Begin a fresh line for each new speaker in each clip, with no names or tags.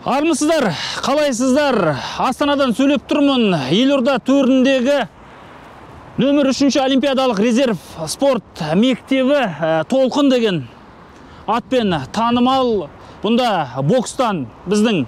Армысыздар, қалайсыздар? Астанадан сөйлеп тұрмын. Елорда төріндегі нөмір 3-ші олимпиадалық резерв спорт мектебі Толқын деген атпен танымал. Бұнда бокстан біздің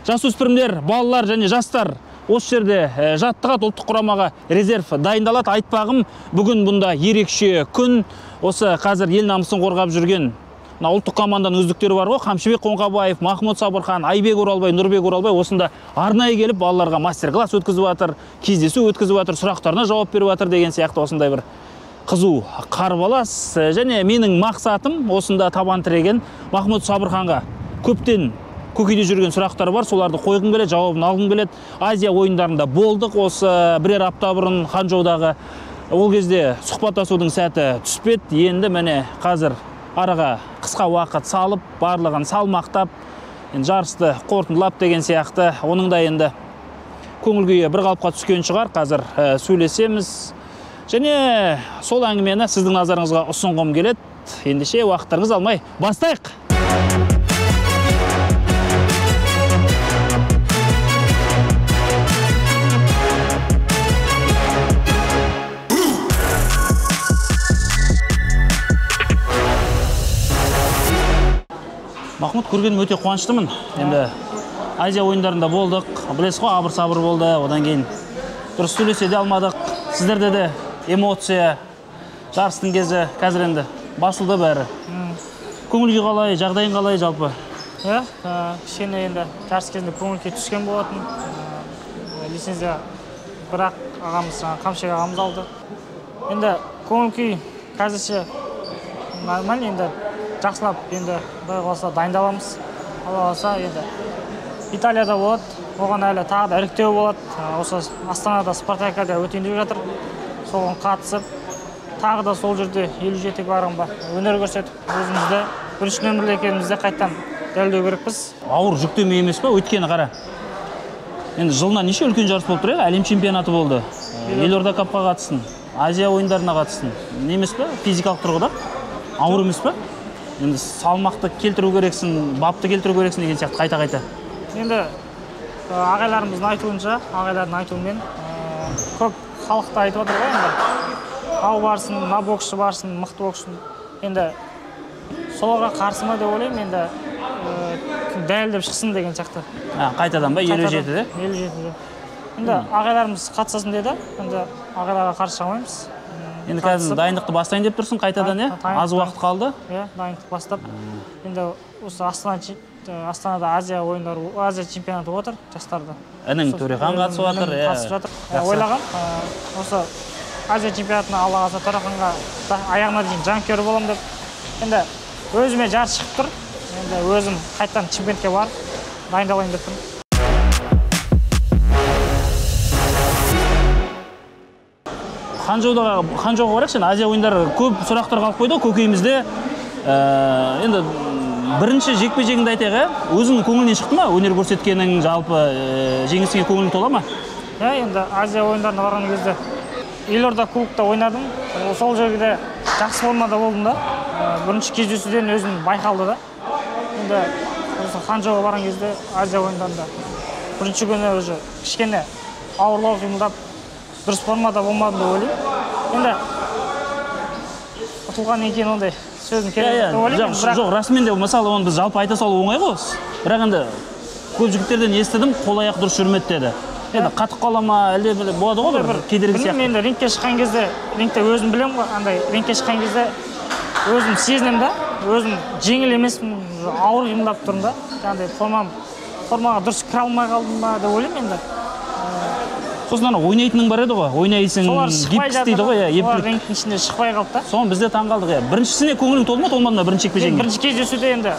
жасөспірімдер, балалар және жастар осы жерде жаттығады, ұлттық құрамаға резерв дайындалады. Айтпағым, бүгін бұнда ерекше күн. Осы қазір ел намысын қорғап жүрген мына ұлттық команданың үздіктері бар ғой, Қамшыбек Қоңқабаев, Махмұд Сабырхан, Айбек Оралбай, Нұрбек Оралбай осында арнайы келіп балаларға мастер-класс өткізіп жатыр, кездесу өткізіп жатыр, сұрақтарына жауап беріп жатыр деген сияқты осындай бір қызу қарбалас. Және менің мақсатым осында табан тіреген Махмұд Сабырханға көптен көкейде жүрген сұрақтар бар, соларды қойғым келеді, жауабын алғым келеді. Азия ойындарында болдық осы бірер апта бұрын Ханчжоудағы, ол кезде сұхбаттасудың сәті түспеді. Енді міне қазір араға қысқа уақыт салып, барлығын салмақтап, енді жарысты қорытындылап деген сияқты, оның да енді көңіл күйі бір қалыпқа түскен шығар, қазір сөйлесеміз. Және сол әңгімені сіздің назарыңызға ұсынғым келеді. Ендеше уақыттарыңызды алмай бастайық. Махмұд, көргенім өте қуаныштымын. Енді Азия ойындарында болдық, білесіз ғой, абыр-сабыр болды, одан кейін дұрыс сөйлесе де алмадық. Сіздерде де эмоция, жарыстың кезі, қазір енді басылды бәрі. Көңіл күй қалай, жағдайың қалай жалпы?
Иә, кішкене енді жарыс кезінде көңіл күй түскен болатын. Лицензия бірақ ағамыз, Қамшыбек ағамыз алды. Енді көңіл күй қазірше нормально, енді жақсылап енді құдай қаласа дайындаламыз. Алла қаласа енді Италияда болады, оған әлі тағы да іріктеу болады. Осы Астанада Спартакиада өтейін деп жатыр. Соған қатысып, тағы да сол жерде 57 килограммға өнер көрсетіп, өзімізді бірінші нөмірлі екенімізді қайтадан дәлелдеу керекпіз.
Ауыр жүктеме емес па? Өйткені қара, енді жылына неше үлкен жарыс болып тұр, әлем чемпионаты болды, Елорда капқа қатыстың, Азия ойындарына қатыстың. Не емес па? Физикалық тұрғыда ауыр емес па? Енді салмақты келтіру керексің, бапты келтіру керексің деген сияқты қайта-қайта.
Енді ағайларымыздың айтуынша, ағайлардың айтуымен көп халық та айтып отыр ғой енді. Ау барсын, мына боксшы барсын, мықты боксшы. Енді соларға қарсы ма деп ойлаймын, енді дәлелдеп шықсын деген сияқты.
Қайтадан ба? 57-де?
57-де. Енді ағайларымыз қатысасын деді, енді ағайларға қарсы шыға алмаймыз.
Енді қазір дайындықты бастайын деп тұрсың қайтадан, иә? Аз уақыт қалды.
Иә, дайындық бастап. Енді осы Астанада Азия ойындары, Азия чемпионаты отыр жастарда.
Інің Төрехан қатысып жатыр, иә.
Қатысып жатыр. Ойлағам, осы Азия чемпионатына Алла қаласа Төреханға аяғына дейін жанкүйер боламын деп. Енді өзіме жарыс шығып тұр. Енді өзім қайтадан чемпионатқа барып дайындалайын деп тұрмын.
Ханчжоуға барайықшы, Азия ойындары көп сұрақтар қалып қойды көкейімізде. Енді бірінші жекпе-жегіңді айтайық, ә? Өзіңнің көңілінен шықты ма? Өнер көрсеткенің, жалпы жеңісіңе көңілің тола ма?
Иә, енді Азия ойындарына барған кезде Елорда клубта ойнадым. Сол жерде жақсы формада болдым да. Бірінші кездесуден өзім байқалды да. Енді осы Ханчжоуға барған кезде Азия ойындарында бірінші күні уже кішкене ауырлау қимылдап, дұрыс формада болмадым деп ойлаймын. Енді ұтылғаннан кейін ондай сөзім керек деп ойлаймын.
Жоқ, расымен де, мысалы, оны біз жалпы айта салу оңай ғой. Бірақ енді көп жігіттерден естідім, қол аяқ дұрыс жүрмеді деді. Енді қатып қала ма, әлде болады ғой бір кедергі сияқты.
Білмеймін, енді рингке шыққан кезде, рингте өзім білемін ғой, андай рингке шыққан кезде өзім сезінемін да, өзім жеңіл емеспін, ауыр қимылдап тұрмын да. Жаңағыдай формаға дұрыс кіре алмай қалдым ба деп ойлаймын енді.
Сосын ана ойнайтының бар еді ғой, ойнайсың, гипс дейді ғой, иә,
ептілік. Рингтің ішінде шықпай қалды да.
Соны біз де таң қалдық, иә. Біріншісіне көңілің толды ма, толмады ма бірінші жекпе-жегіңе?
Бірінші кездесуде енді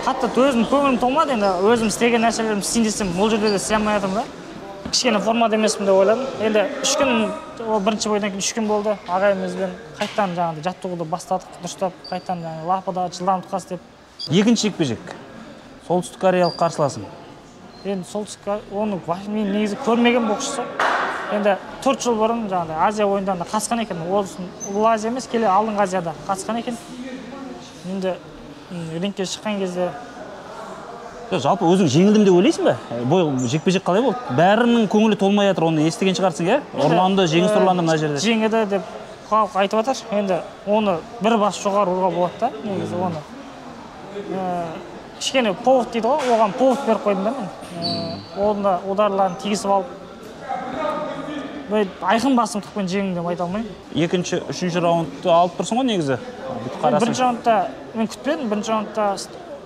қатты өзім көңілім толмады, енді өзім істеген нәрселерімді істейін десем, ол жерде де істей алмай жатырмын да. Кішкене формада емеспін деп ойладым. Енді 3 күн, ол бірінші бойдан кейін 3 күн болды. Ағайымызбен қайтадан жаңағыдай жаттығуды бастадық, дұрыстап, қайтадан жаңағы лапада жылдамдыққа істеп.
Екінші жекпе-жек. Солтүстік кореялық қарсыласың.
Енді солтүстік, оны мен негізі көрмеген боксшысы. Енді 4 жыл бұрын жаңағыдай Азия ойындарында қатысқан екен. Ол Азия емес, келе алдыңғы Азияда қатысқан екен. Енді рингке шыққан кезде
Жалпы өзің жеңілдім деп ойлайсың ба? Бой жекпе-жек қалай болды? Бәрінің көңілі толмай жатыр, оны естіген шығарсың, иә? Ұрланды, жеңіс ұрланды мына жерде.
Жеңді деп халық айтып жатыр. Енді оны бір бас жоғары ұруға болады да, негізі оны. Кішкене повод дейді ғой, оған повод беріп қойдым да мен. Оның ударларын тигізіп алып, айқын басымдықпен жеңдім деп айта алмаймын.
Екінші, үшінші раундты алып тұрсың ғой негізі.
Бірінші раундта мен күтпедім, бірінші раундта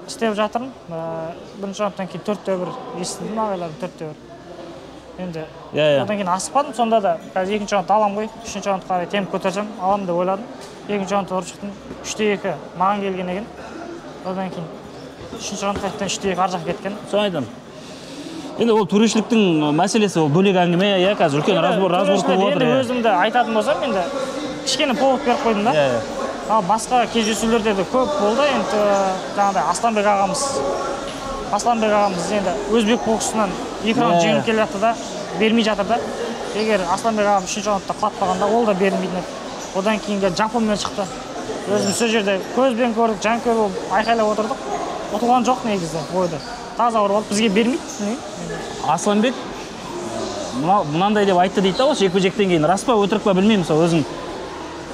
істеп жатырмын. Бірінші раундтан кейін 4-1 естідім ағайларым, 4-1. Енді одан кейін асықпадым, сонда да қазір екінші раундты аламын ғой, үшінші раундқа қарай темп көтерсем аламын деп ойладым. Екінші раундты ұрып шықтым, 3-2 маған келген екен. Одан кейін үшінші раунд қайтадан 3-2 ар жаққа кеткен.
Соны айтамын. Енді ол төрешіліктің мәселесі, ол бөлек әңгіме, иә, қазір үлкен разбор болып отыр.
Енді өзімді айтатын болсам, енді кішкене повод беріп қойдым да. Ал басқа кездесулерде де көп болды. Енді жаңағыдай Асланбек ағамыз енді өзбек боксшысынан 2 раунд жеңіліп келе жатты да, бермей жатыр да. Егер Асланбек ағамыз үшінші раундта құлатпағанда, ол да бермейтін еді. Одан кейінгі жапонмен шықты. Өзіміз сол жерде көзбен көрдік, жанкүйер болып айқайлап отырдық. Ұтылған жоқ негізі бойды. Таза ұрып алып бізге бермейді.
Асланбек мынандай деп айтты дейді да, осы жекпе-жектен кейін. Рас па, өтірік па білмеймін, сол өзің.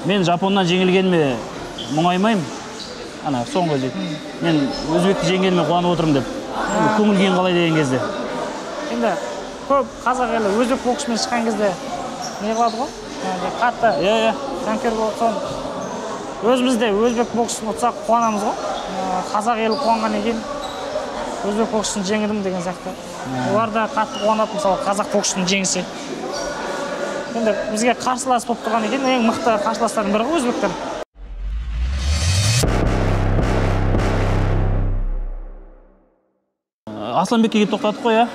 Мен жапоннан жеңілгеніме мұңаймаймын. Ана соңғы жек. Мен өзбекті жеңгеніме қуанып отырмын деп. Көңіл күйің қалай деген кезде.
Енді көп қазақ елі өзбек боксшымен шыққан кезде не қылады ғой? Қатты.
Иә.
Жанкүйер болып соны. Өзіміз де өзбек боксшысын ұтсақ қуанамыз ғой. Қазақ елі қуанғаннан кейін өзбек боксшысын жеңдім деген сияқты. Олар да қатты қуанады, мысалы қазақ боксшының жеңісі. Енді бізге қарсылас болып тұрған екен, ең мықты қарсыластардың бірі ғой өзбектер.
Асланбекке келіп тоқтадық қой, иә?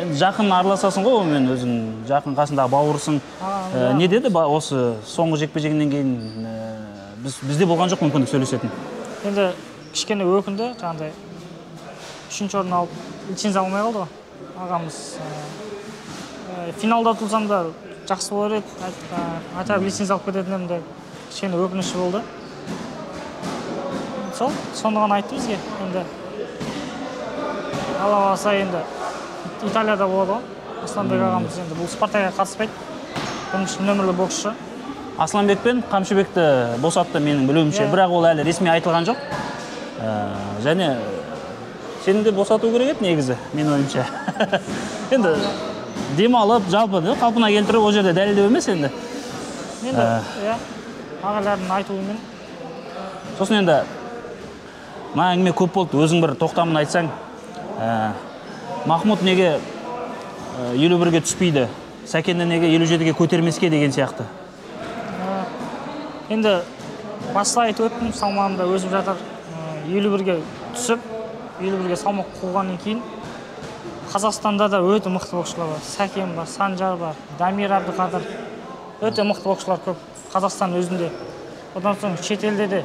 Енді жақын араласасың ғой онымен, өзің жақын қасындағы бауырсың. Не деді осы соңғы жекпе-жегінен кейін бізде болған жоқ мүмкіндік сөйлесетін?
Енді кішкене өкінді, жаңағыдай үшінші орын алып лицензия алмай қалды ғой ағамыз. Финалда ұтылсам да жақсы болар еді, хотя бы лицензия алып кететін едім деп кішкене өкініші болды. Сол, соны ғана айтты бізге. Енді Алла қаласа енді Италияда болады ғой. Асланбек ағамыз енді бұл Спартакқа қатыспайды. Бірінші нөмірлі боксшы.
Асланбек пен Қамшыбекті босатты менің білуімше, бірақ ол әлі ресми айтылған жоқ. Және сені де босату керек еді негізі, менің ойымша. Енді демалып, жалпы қалпына келтіріп, ол жерде дәлелдеу емес енді.
Енді, иә, ағалардың айтуымен.
Сосын енді мына әңгіме көп болды, өзің бір тоқтамын айтсаң. Махмуд неге 51-ге түспейді, Сәкенді неге 57-ге көтермеске деген сияқты.
Енді баста айтып өттім, салмағым да өсіп жатыр. 51-ге түсіп, 51-ге салмақ қуғаннан кейін Қазақстанда да өте мықты боксшылар бар. Сәкен бар, Санжар бар, Дамир Әбдіқадыр. Өте мықты боксшылар көп Қазақстан өзінде. Одан соң шетелде де.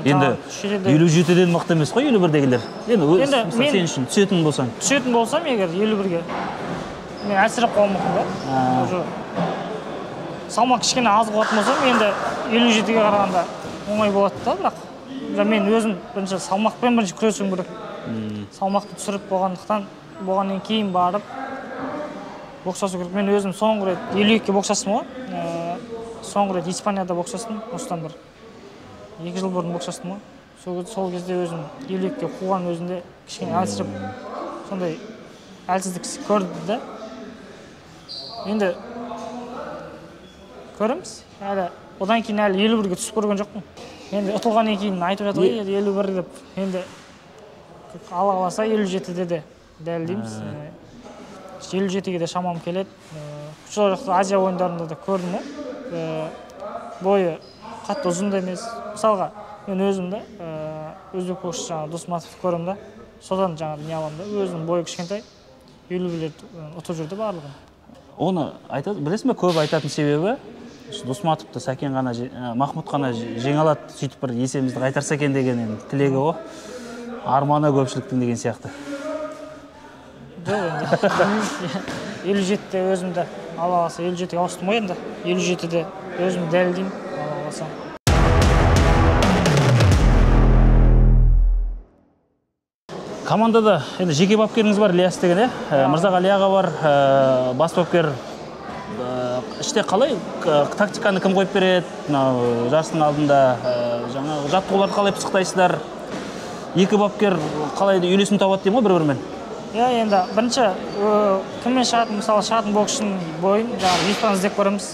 Енді 57-ден мықты емес қой 51-дегілер. Енді сен үшін түсетін болсаң.
Түсетін болсам егер 51-ге мен әлсіреп қалуым мүмкін да. Уже салмақ кішкене аз қуатын болсам, енді 57-ге қарағанда оңай болады да, бірақ мен өзім бірінші салмақпен бірінші күресуім керек. Салмақты түсіріп болғандықтан, болғаннан кейін барып бокстасу керек. Мен өзім соңғы рет 52-ге бокстастым ғой. Соңғы рет Испанияда бокстастым, осыдан бір 2 жыл бұрын бокстастым ғой. Сол кезде өзім 52-ге қуған өзінде кішкене әлсіреп, сондай әлсіздік көрді да. Енді көреміз. Әлі одан кейін әлі 51-ге түсіп көрген жоқпын. Енді ұтылғаннан кейін айтып жатыр ғой, 51 деп. Енді Алла қаласа 57-де де дәлелдейміз. 57-ге де шамам келеді. Сол жақта Азия ойындарында да көрдім ғой. Бойы қатты ұзын да емес. Мысалға, мен өзім де өзбек боксшы жаңағы Досматовты көремін да, содан жаңағы не аламын да, өзінің бойы кішкентай, 51-лер ұтып жүрді барлығын.
Оны айтады, білесің бе, көп айтатын себебі Досматовты Сәкен ғана, Махмұд қана жеңе алады, сөйтіп бір есемізді қайтарса екен деген енді тілегі ғой. Арманы көпшіліктің деген сияқты.
Жоқ енді. 57-де өзімді Алла қаласа 57-ге ауыстым ғой енді. 57-де өзімді дәлелдеймін, Алла қаласа.
Командада енді жеке бапкеріңіз бар, Ілияс деген, иә? Мырзағали аға бар, бас бапкер. Іште қалай тактиканы кім қойып береді? Мынау жарыстың алдында жаңағы жаттығуларды қалай пысықтайсыздар? Екі бапкер қалай үйлесім табады деймін ғой бір-бірімен?
Иә, енді бірінші кіммен шығатын, мысалы шығатын боксшының бойын жаңағы ютубтан іздеп көреміз.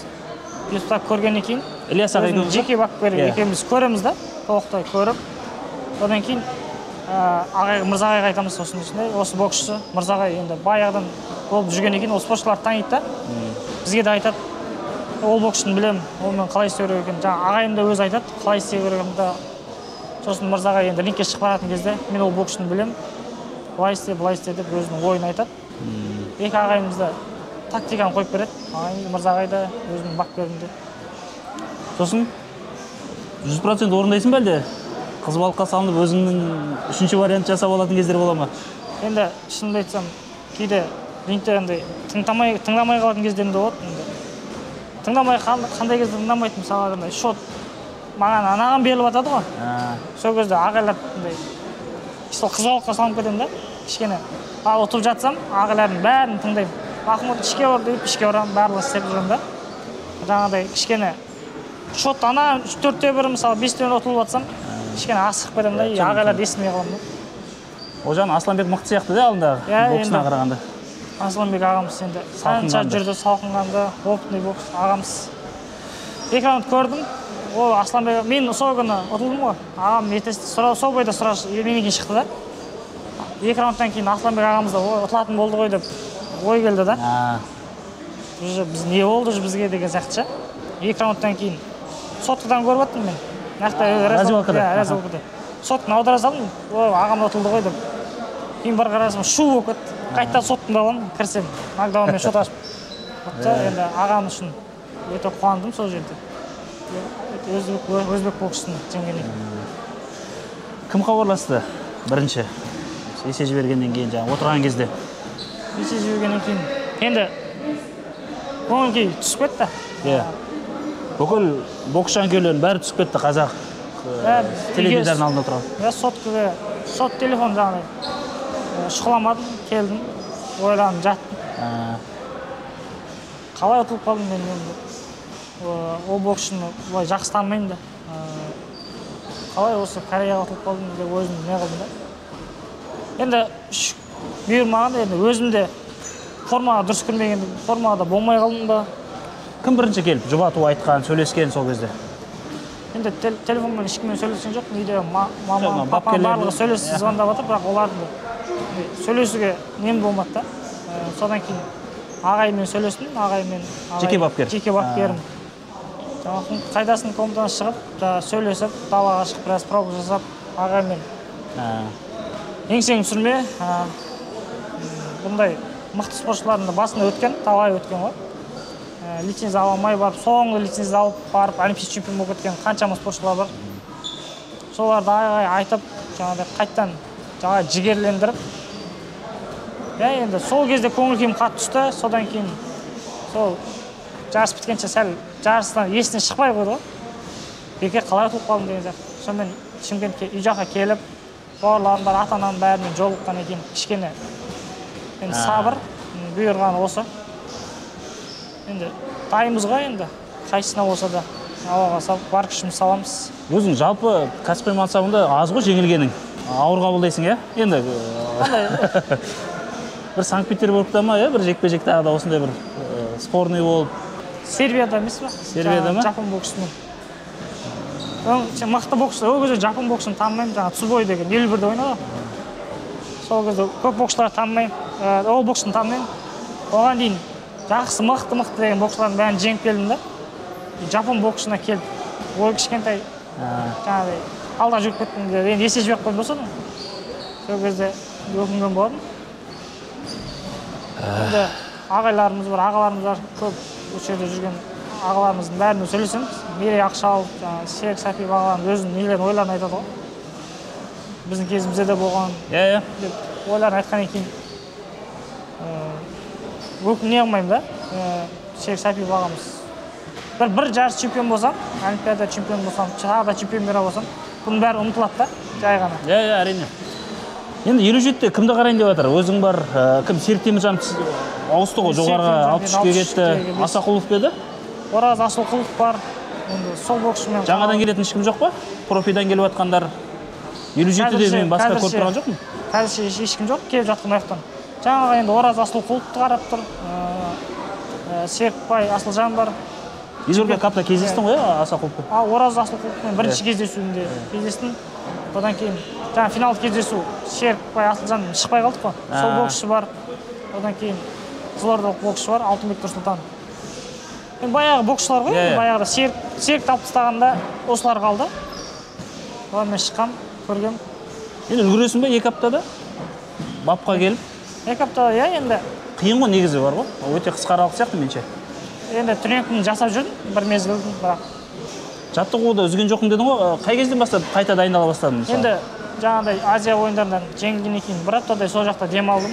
Ютубта көргеннен кейін
Ілияс аға екеуміз
жеке бапкер екеуміз көреміз да, толықтай көріп. Одан кейін ағай Мырзағайға айтамыз, осындай осы боксшы Мырзағай енді баяғыдан болып жүргеннен кейін ол спортшыларды таниды да, бізге де айтады, ол боксшыны білемін, онымен қалай істеу керек екенін. Жаңағы ағайым да өзі айтады, қалай істеу керек екенін да. Сосын Мырзағай енді рингке шығып баратын кезде мен ол боксшыны білемін, былай істе, былай істе деп өзінің ойын айтады. Екі ағайымыз да тактиканы қойып береді, ағайым Мырзағай да, өзімнің бапкерім де.
Сосын 100% орындайсың ба әлде? Қызбалыққа салынып өзіңнің үшінші вариант жасап алатын кездер бола ма?
Енді шынымды айтсам, кейде рингте андай тыңдамай қалатын кездерім де болады. Енді тыңдамай қандай кезде тыңдамайтын, мысалы андай шот маған анаған беріліп жатады ғой. Сол кезде ағайлар андай сол қызбалыққа салынып кетемін да, кішкене. Ал ұтып жатсам, ағайлардың бәрін тыңдаймын. Махмұд ішке ұр деп ішке ұрамын, барлығы істеп жүремін да. Жаңағыдай кішкене шот ана 4-1 мысалы 5-1 ұтылып жатсам, кішкене асығып кетемін да, ағайларды естімей қаламын да.
Ол жағынан Асланбек мықты сияқты да алдындағы боксына қарағанда.
Асланбек ағамыз енді қанша жүрді, салқынғанды, опытный бокс ағамыз. Екі раунд көрдім. Ол Асланбек, мен сол күні ұтылдым ғой. Ағам ертесі сол бойда сұраш менен кейін шықты да. Екі раундтан кейін Асланбек ағамыз да ұтылатын болды ғой деп ой келді да. Уже біз не болды уже бізге деген сияқты ше. Екі раундтан кейін соткадан көріп аттым мен. Раздевалкада. Сотканы аудара салдым, ой, ағам ұтылды ғой деп. Кейін бір қарасам, шу болып кетті. Қайтадан сотканы аламын, кірсем, нокдаунмен шот ашып. Енді ағам үшін өте қуандым сол жерде. Өзбек боксшысын жеңгеннен кейін.
Кім хабарласты бірінші? Есе жібергеннен кейін, жаңа отырған кезде.
Есе жібергеннен кейін енді көңіл күй түсіп кетті.
Иә. Бүкіл бокс жанкүйерлерінің бәрі түсіп кетті, қазақ теледидарының алдында тұрған.
Иә, соткіге, сот телефон жаңағыдай шұқыламадым, келдім, ойланып жаттым. Қалай ұтылып қалдым мен енді. Ол боксшыны былай жақсы танымаймын да. Қалай осы Кореяға ұтылып қалдым деп өзім не қылдым да. Енді бұйырмаған да, енді өзім де формаға дұрыс кірмеген, формаға да болмай қалдым ба.
Кім бірінші келіп жұбату айтқан, сөйлескен сол кезде?
Енді телефонмен ешкіммен сөйлескен жоқпын. Үйде мамам, папам барлығы сөйлесіп звондап жатыр, бірақ олардың сөйлесуге нем болмады да. Содан кейін ағаймен сөйлестім, ағаймен.
Жеке бапкер.
Жеке бапкерім. Қайдасын комнатадан шығып, сөйлесіп, далаға шығып, біраз проба жасап, ағаймен. Еңсеңді түсірме, бұндай мықты спортшылардың басында өткен, талай өткен ғой. Лицензия ала алмай барып, соңғы лицензия алып барып, олимпийский чемпион болып кеткен қаншама спортшылар бар. Соларды ағай айтып, жаңағыдай қайтадан жаңа жігерлендіріп. Иә, енді сол кезде көңіл күйім қатты түсті. Содан кейін сол жарыс біткенше сәл жарыстан есіне шықпай қойды ғой. Бекер қалай ұтылып қалдым деген сияқты. Сонымен Шымкентке үй жаққа келіп, бауырларым бар, ата-анам бәрімен жолыққаннан кейін кішкене енді сабыр бұйырғаны осы. Енді дайынбыз ғой енді, қайсысына болса да аллаға салып, бар күшімізді саламыз.
Өзің жалпы кәсіпқой мансабында аз ғой жеңілгенің, ауыр қабылдайсың, иә? Енді бір Санкт-Петербургта ма, иә, бір жекпе-жек тағы да осындай бір спорный болып.
Сербияда емес па?
Сербияда ма?
Жапон боксымен. Мықты боксшы, ол кезде жапон боксын танымаймын, жаңа Цубой деген 51-де ойнады. Сол кезде көп боксшыларды танымаймын, ол боксшыны танымаймын. Оған дейін жақсы, мықты-мықты деген боксшылардың бәрін жеңіп келдім да. Жапон боксшына келіп, ой кішкентай жаңағыдай алда жүріп кеттім де, енді есе жіберіп қойдым да соны. Сол кезде өкінген болатын. Енді ағайларымыз бар, ағаларымыз бар, көп осы жерде жүрген ағаларымыздың бәрімен сөйлесеміз. Мерей Ақшалов, Серік Сәпиев ағаларымыз өзінің нелерін, ойларын айтады ғой. Біздің кезімізде де болған.
Иә, иә.
Деп ойларын айтқаннан кейін өкіне алмаймын да. Серік Сәпиев ағамыз. Бір жарыс чемпион болсам, олимпиада чемпион болсам, тағы да чемпион мира болсам, бұның бәрі ұмытылады да, жай ғана.
Иә, иә, әрине. Енді 57-те кімді қарайын деп жатыр? Өзің бар, кім? Серік Теміржан ауысты ғой, жоғарыға 63-ке кетті. Асақұлов па еді?
Ораз Асылқұлов бар. Енді сол боксшымен.
Жаңадан келетін ешкім жоқ па? Профидан келіп жатқандар. 57-де мен басқа көріп тұрған жоқпын.
Қазірше ешкім жоқ, келіп жатқан аяқтан. Жаңағы енді Ораз Асылқұловты қарап тұр. Серікбай Асылжан бар.
Елорда капта кездестің ғой, Асақұловпен?
Ораз Асылқұловпен бірінші кездесуімде кездестім. Одан кейін жаңа финалдық кездесу Серікбай Асылжан шықпай қалдық қой. Сол боксшы бар. Одан кейін қызылордалық боксшы бар, Алтынбек Тұрсұлтан. Енді баяғы боксшылар ғой, баяғыда Серікті алып тастағанда осылар қалды. Олармен шыққам, көргем.
Енді үлгересің бе 2 аптада? Бапқа келіп?
2 аптада, иә, енді.
Қиын ғой негізі бар ғой. Өте қысқа аралық сияқты менше.
Енді тренировканы жасап жүрдім бір мезгіл, бірақ
жаттығуды үзген жоқпын дедің ғой. Қай кезден бастап қайта дайындала бастадың мысалы?
Енді жаңағыдай Азия ойындарынан жеңілгеннен кейін бір аптадай сол жақта демалдым.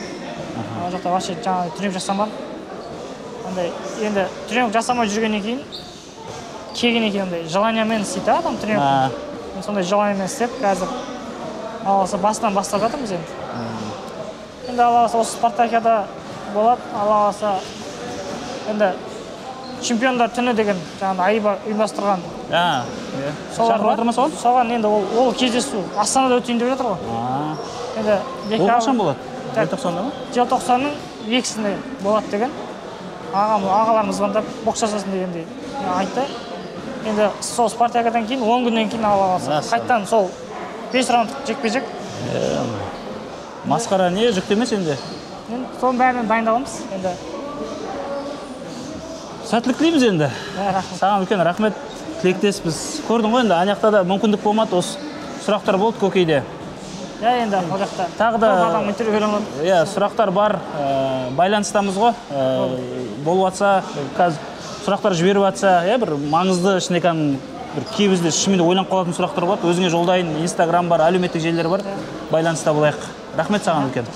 Ол жақта вообще жаңағыдай тренировка жасамадым. Андай енді тренировка жасамай жүргеннен кейін келгеннен кейін андай желаниямен істейді адам тренировка. Сондай желаниямен істеп қазір Алла қаласа басынан бастап жатырмыз енді. Енді Алла қаласа осы спартакиада болады. Алла қаласа енді чемпиондар түні деген жаңағы АИБА ұйымдастырған.
Шақырып жатыр ма соған?
Соған енді ол кездесу Астанада өтейін деп жатыр ғой. Енді
ол қашан болады? Желтоқсанда ма?
Желтоқсанның 2-сінде болады деген. Ағаларымыз звондап бокс жасасын дегендей айтты. Енді сол спартакиадан кейін 10 күннен кейін Алла қаласа қайтадан сол 5 раундтық жекпе-жек.
Масқара не жүктемес енді?
Енді соның бәріне дайындаламыз енді.
Сәттілік тілейміз енді. Саған үлкен рахмет, тілектеспіз. Көрдің ғой енді, ана жақта да мүмкіндік болмады, осы сұрақтар болды көкейде.
Иә, енді ол жақта.
Тағы да
адам интервью бере алмады.
Иә, сұрақтар бар, байланыстамыз ғой. Болып жатса, қазір сұрақтар жіберіп жатса, иә, бір маңызды шынекан бір кейбізде шынымен ойланып қалатын сұрақтар болады. Өзіңе жолдайын, Инстаграм бар, әлеуметтік желілер бар. Байланыста болайық. Рахмет саған үлкен.